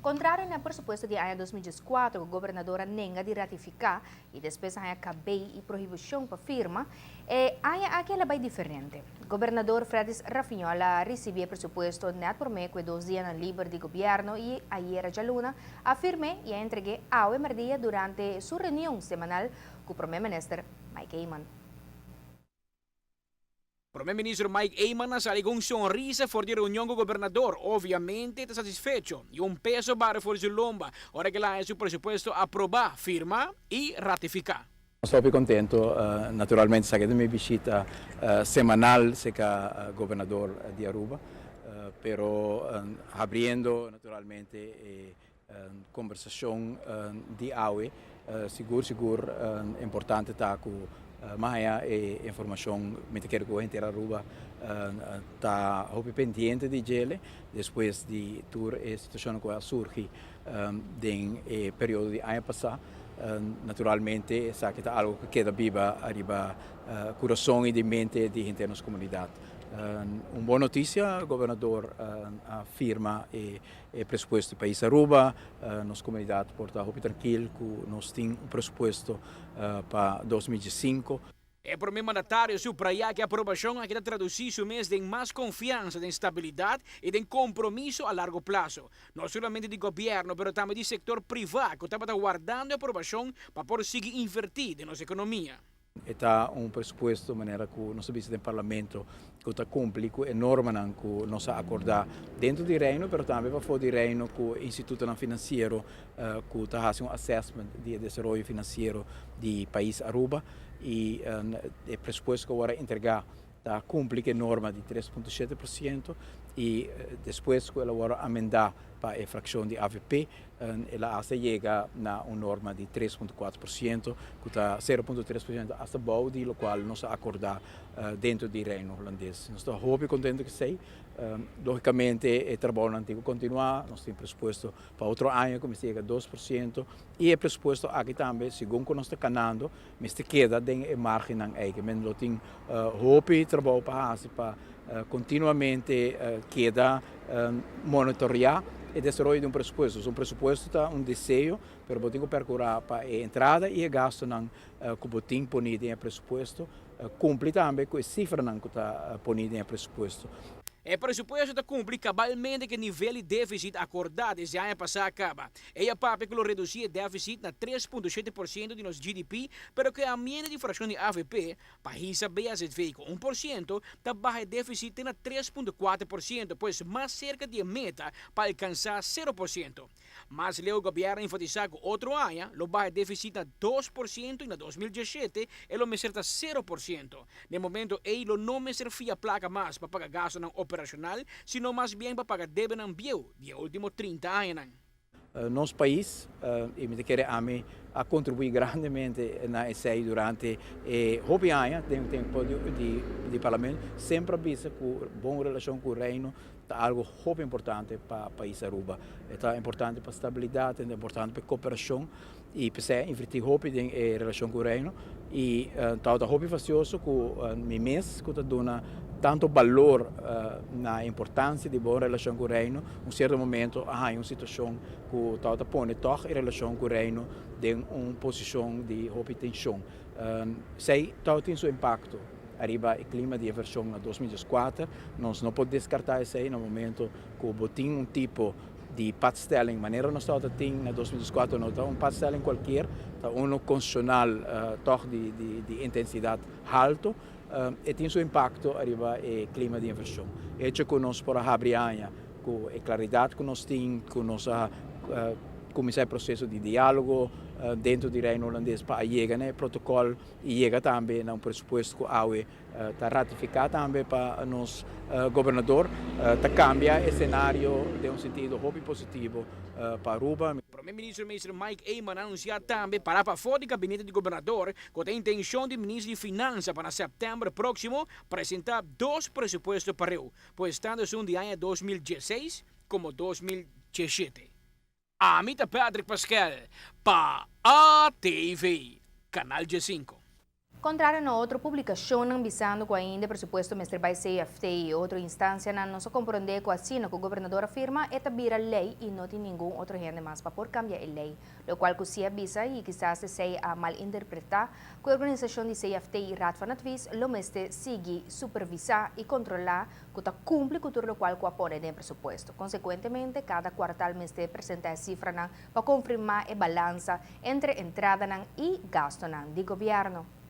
Contrario na presupuesto di aña 2014, cu gobernador a nenga di ratifica y despues a cabey y prohibicion pa firma, e aña aki el a bay diferente. Gobernador Fredis Refunjol a ricibi e presupuesto net prome cu 2 dia liber di gobierno y ayera dialuna a firm'e y a entreg'e awe merdia durante su reunion semanal cu Prome Minister Mike Eman. Prome Minister Mike Eman a sali cu un sonrisa for di reunion cu gobernador, obviamente ta satisfecho y un peso baha for di su lomba, ora cu el a haya su presupuesto aproba, firma y ratifica. Ta contento, naturalmente, esaki ta mi bishita semanal, cerca gobernador di Aruba, pero habriendo naturalmente conversacion di awe, sigur sigur importante ta cu m'a haya e informacion, mi ta kere cu henter Aruba ta hopi pendiente di dje, despues di tur e situacion cu a surgi den e periodo di aña pasa. Naturalmente, esaki ta algo cu ta keda biba ariba curason y di mente di henter nos comunidad. Un bon noticia, gobernador a firma e presupuesto di pais Aruba. Nos comunidad por ta hopi trankil cu nos tin un presupuesto pa 2015. E prome mandatario a subraya cu e aprobacion aki ta traduci su mes den mas confiansa, den stabilidad y den compromiso a largo plaso. No solamente di gobierno, pero tambe di sector priva, cu tabata wardando aprobacion pa por sigui inverti den nos economia. Ta un presupuesto manera cu nos a den parlamento cu ta cumpli cu e norma cu nos a acorda den di Reino, pero tambe pafo di Reino cu instituto financiero cu ta haci un assessment di desaroyo financiero di pais Aruba y e presupuesto cu awor a entrega ta cumpli cu e norma di 3.7% y despues cu el a amenda pa e fraccion di AVP, el a yega na un norma di 3.4%, cu ta 0.3% hasta bou di loke nos a acorda den di Reino Hulandes. Nos ta hopi contento cu esey. Logicamente, e trabou tin cu continua, nos tin presupuesto pa otro aña, cu yega 2%, y e presupuesto aki tambe, segun cu nos ta canando, mester keda den e margen ey, kiermen lo tin hopi trabou pa haci pa continuamente keda monitorea e desaroyo di un presupuesto. Un presupuesto ta un deseo, pero bo tin cu percura pa e entrada y e gastonan cu bo tin poni den presupuesto, cumpli tambe cu e cifranan cu ta poni den presupuesto. E presupuesto ta cumpli cabalmente cu e nivel di deficit acorda desde aña pasa caba. El a papia cu lo reduci e deficit na 3.7% di nos GDP, pero cu e enmienda di fraccion di AVP, pa hisa BAZV cu 1%, ta baha e deficit na 3.4%, pues mas cerca di meta pa alcansa 0%. Mas leu gobierno a enfatisa cu otro aña lo baha e deficit na 2% y na 2017 e lo mester ta 0%. Na momento ey lo no mester fia placa mas pa paga gasto operacional, sino mas bien pa paga debe bieu di ultimo 30 aña. Nos pais, y mi ta kere ami a contribui grandemente na esey durante hopi aña, den tempo di parlamento, semper a bisa cu bon relacion cu Reino ta algo hopi importante pa pais Aruba. Ta importante pa stabilidad, ta importante pa cooperacion y pa inverti hopi den relacion cu Reino y ta hopi fastioso cu mi mes cu ta duna tanto balor na importancia di bon relacion cu Reino, un cierto momento a un situacion cu ta pone toch e relacion cu Reino den un posicion di hopi tension. Esey tin su impacto ariba e clima di inversion na 2004, nos no por descarta esey na momento cu tin un tipo di padstelling, manera nos tin na 2004, no ta un padstelling cualkier, ta uno constitucional toch di intensidad halto, y tin su impacto ariba e clima di inversion. Hecho cu nos por habri aña, cu e claridad cu nos tin, cu nos a cuminsa e proceso di dialogo den di Reino Hulandes pa yega na protocol y yega tambe na un presupuesto cu awe ta ratifica tambe pa nos gobernador, ta cambia e scenario den un sentido hopi positivo pa Aruba. Prome Minister Minister Mike Eman a anuncia tambe pafo di gabinete di gobernador cu e intencion di Minister di Finansa pa na september proximo presenta dos presupuesto pareu, pues tanto esun di aña 2016 como 2017. Ami ta Patrick Pascal pa ATV, Canal G5. Contrario na otro publicacion bisando cu ainda presupuesto mester bay CFT y otro instancia, nos a compronde cu asina cu e gobernador a firma e ta bira ley y no tin ningun otro hende mas pa por cambia e ley, locual cu si a bisa y kisas esey a malinterpreta cu e organisacion di CFT y Raad van Advies lo mester sigui supervisa y controla cu ta cumpli cu tur locual cu a pone den presupuesto. Consecuentemente, cada kwartaal mester presenta cifra pa confirma e balansa entre entrada y gasto di gobierno.